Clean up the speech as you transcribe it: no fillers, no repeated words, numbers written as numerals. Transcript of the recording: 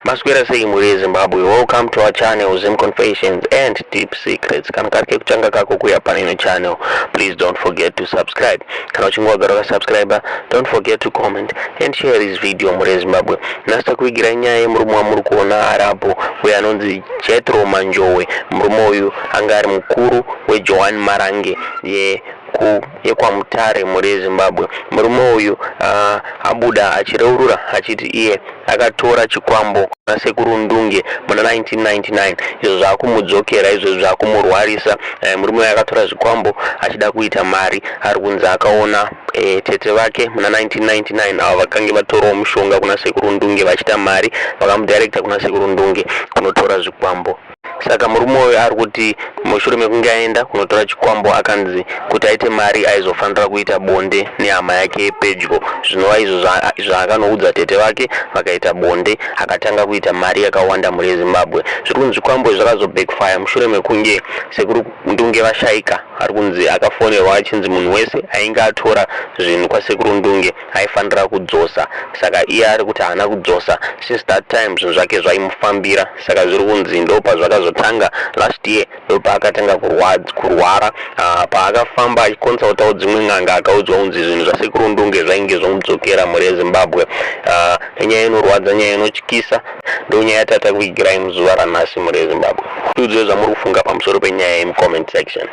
Maswera sei mhuri yeZimbabwe, welcome to our channel, Zim Confessions and Deep Secrets. Kana kari kekutanga kako kuya panino channel, please don't forget to subscribe. Kana uchinge wagara wakasubscribe, don't forget to comment and share this video. Mhuri yeZimbabwe, nhasi takuvigirai nyaya yemurume wamuri kuona arapo uyo anonzi Jethro Manjowe. Murume uyu anga ari mukuru weJohane Marange ye yekwaMutare. Mhuri yeZimbabwe, murume uyu abuda achireurura achiti iye akatora chikwambo nasekuru Ndunge muna 1999. Izvo zvakumudzokera, izvo zvakumurwarisa. Murume uyu akatora zvikwambo achida kuita mari. Ari kunzi akaona tete vake muna 1999, avo vakange vatorawo mushonga kuna sekuru Ndunge vachiita mari, vakamudirecta kuna sekuru Ndunge kunotora zvikwambo. Saka murume uyu ari kuti mushure mekunge aenda kunotora chikwambo, akanzi kuti aite mari aizofanira kuita bonde nehama yake yepedyo, zvinova izvo zvaakanoudza tete vake. Vakaita bonde, akatanga kuita mari yakawanda. Mhuri yeZimbabwe, zviri kunzi zvikwambo izvi zvakazobackfire mushure mekunge sekuru Ndunge vashaika. Ari kunzi akafonerwa achinzi munhu wese ainge atora zvinhu kwasekuru Ndunge aifanira kudzosa. Saka iye ari kuti haana kudzosa. Since that time zvinhu zvake zvaimufambira. Saka zviri kunzi ndo pazvakazotanga last year, ndo paakatanga kurwara. Paakafamba achikonsultawo dzimwe n'anga, akaudzwa kunzi zvinhu zvasekuru Ndunge zvainge zvomudzokera. Mhuri yeZimbabwe, nyaya inorwadza, nyaya inotyisa, ndo nyaya yatatakuigirai muzuva ranhasi. Mhuri yeZimbabwe, tiudzwe zvamuri kufunga pamusoro penyaya yemucomment section.